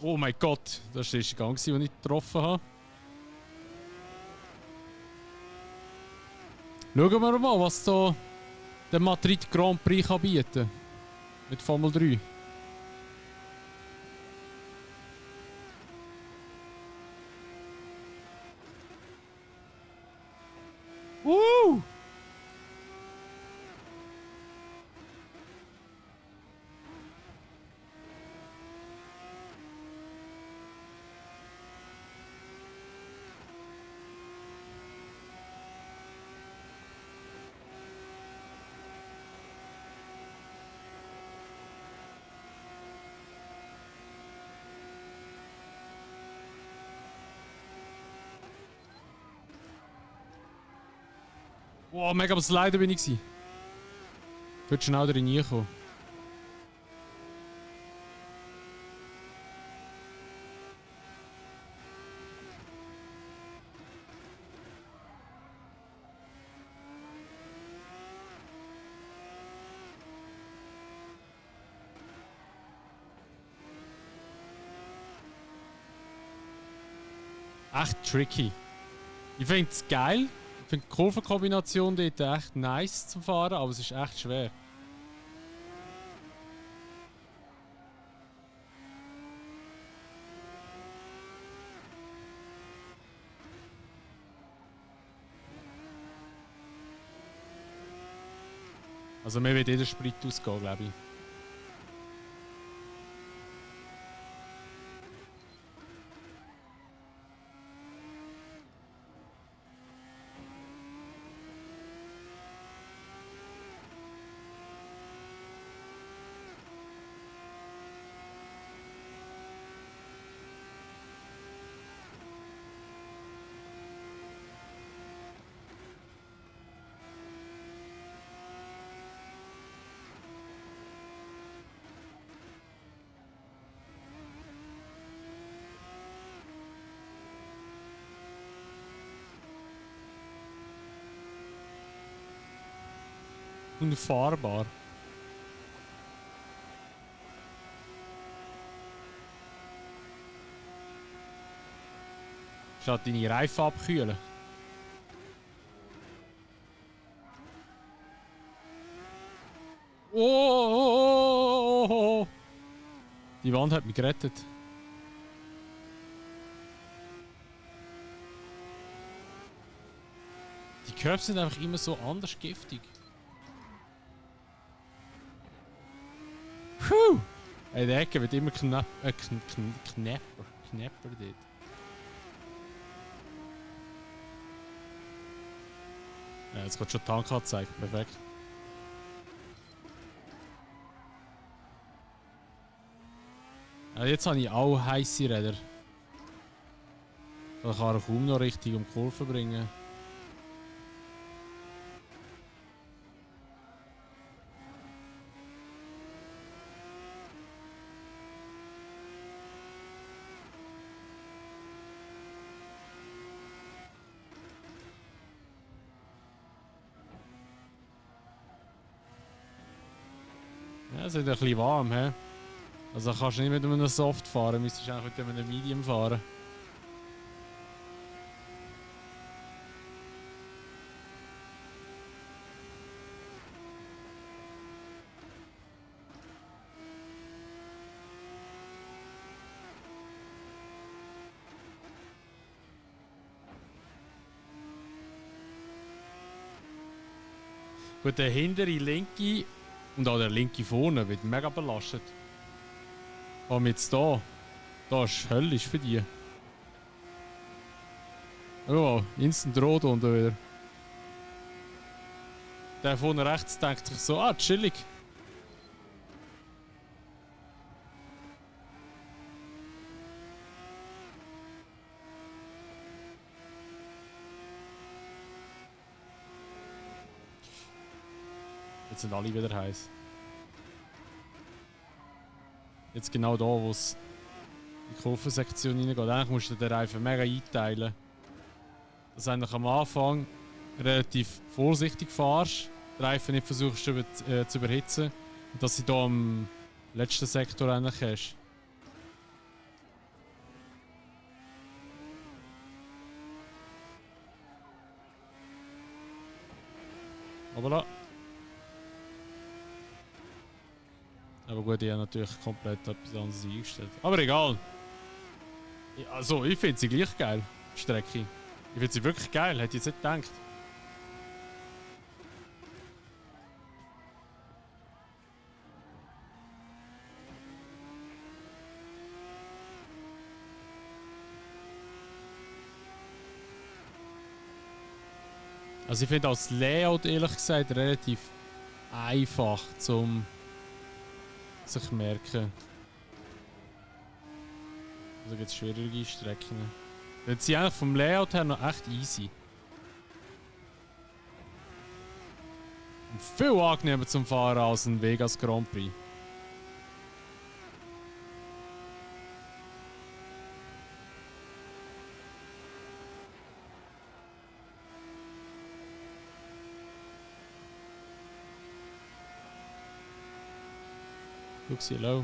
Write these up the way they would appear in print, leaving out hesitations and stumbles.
Oh mein Gott, das war der erste Gang, den ich getroffen habe. Schauen wir mal, was so der Madrid Grand Prix kann bieten. Mit Formel 3. Woo! Wow, mega am Sliden bin ich. Wird schnell da reinkommen. Echt tricky. Ich finde es geil. Ich finde die Kurvenkombination dort echt nice zu fahren, aber es ist echt schwer. Also mir wird jeder Sprit ausgehen, glaube ich. Unfahrbar. Statt deine Reifen abkühlen. Oh! Die Wand hat mich gerettet. Die Curbs sind einfach immer so anders giftig. Puh! Ey, der Ecke wird immer knapper dort. Ja, jetzt geht schon Tank angezeigt. Perfekt. Ja, jetzt habe ich auch heisse Räder. Da kann er kaum noch richtig um die Kurve bringen. Ja, es ist ein bisschen warm, hä? Also kannst du nicht mit einem Soft fahren, müsstest du eigentlich mit einem Medium fahren. Gut, der hintere linke und auch der linke vorne wird mega belastet. Aber jetzt da ist höllisch für die. Oh, Instant Rot unten wieder. Der vorne rechts denkt sich so, ah, chillig. Jetzt sind alle wieder heiß. Jetzt genau da, wo es in die Kurvensektion reingeht. Eigentlich musst du den Reifen mega einteilen. Dass du eigentlich am Anfang relativ vorsichtig fährst, den Reifen nicht versuchst zu überhitzen und dass du da am letzten Sektor eigentlich hast. Voilà. Aber gut, ich habe natürlich komplett etwas anderes eingestellt. Aber egal. Also, ich finde sie gleich geil, die Strecke. Ich finde sie wirklich geil, hätte ich jetzt nicht gedacht. Also ich finde auch das Layout ehrlich gesagt relativ einfach zum sich merken. Also gibt es schwierige Strecken. Dann sind eigentlich vom Layout her noch echt easy. Und viel angenehmer zum Fahren als ein Vegas Grand Prix. Luxi, hello.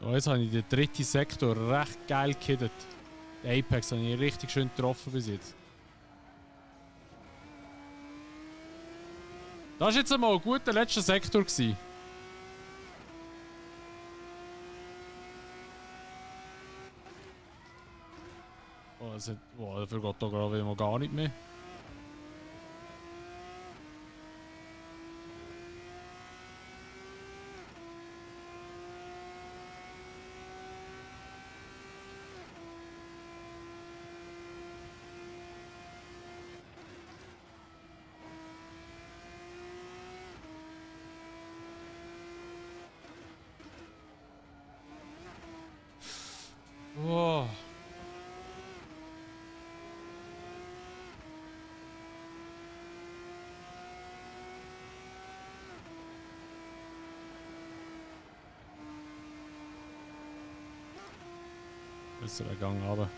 Oh, jetzt habe ich den dritten Sektor recht geil gehittet. Den Apex habe ich richtig schön getroffen bis jetzt. Das war jetzt einmal ein guter letzter Sektor gewesen. Oh, dafür geht da gerade mal gar nicht mehr. Wow. Jetzt ist der Gang runter.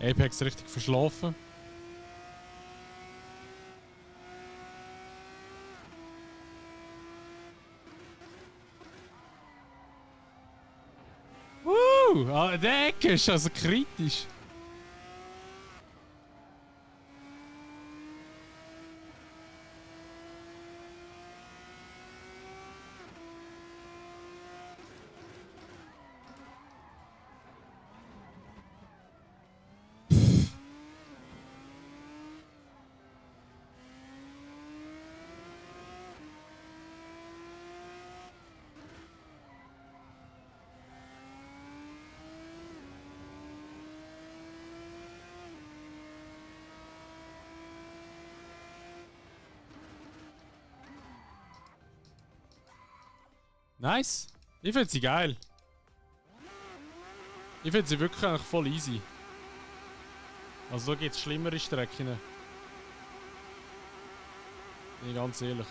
Apex richtig verschlafen. Der Ecke ist also kritisch. Nice. Ich finde sie geil. Ich finde sie wirklich eigentlich voll easy. Also da gibt es schlimmere Strecken. Bin ich ganz ehrlich.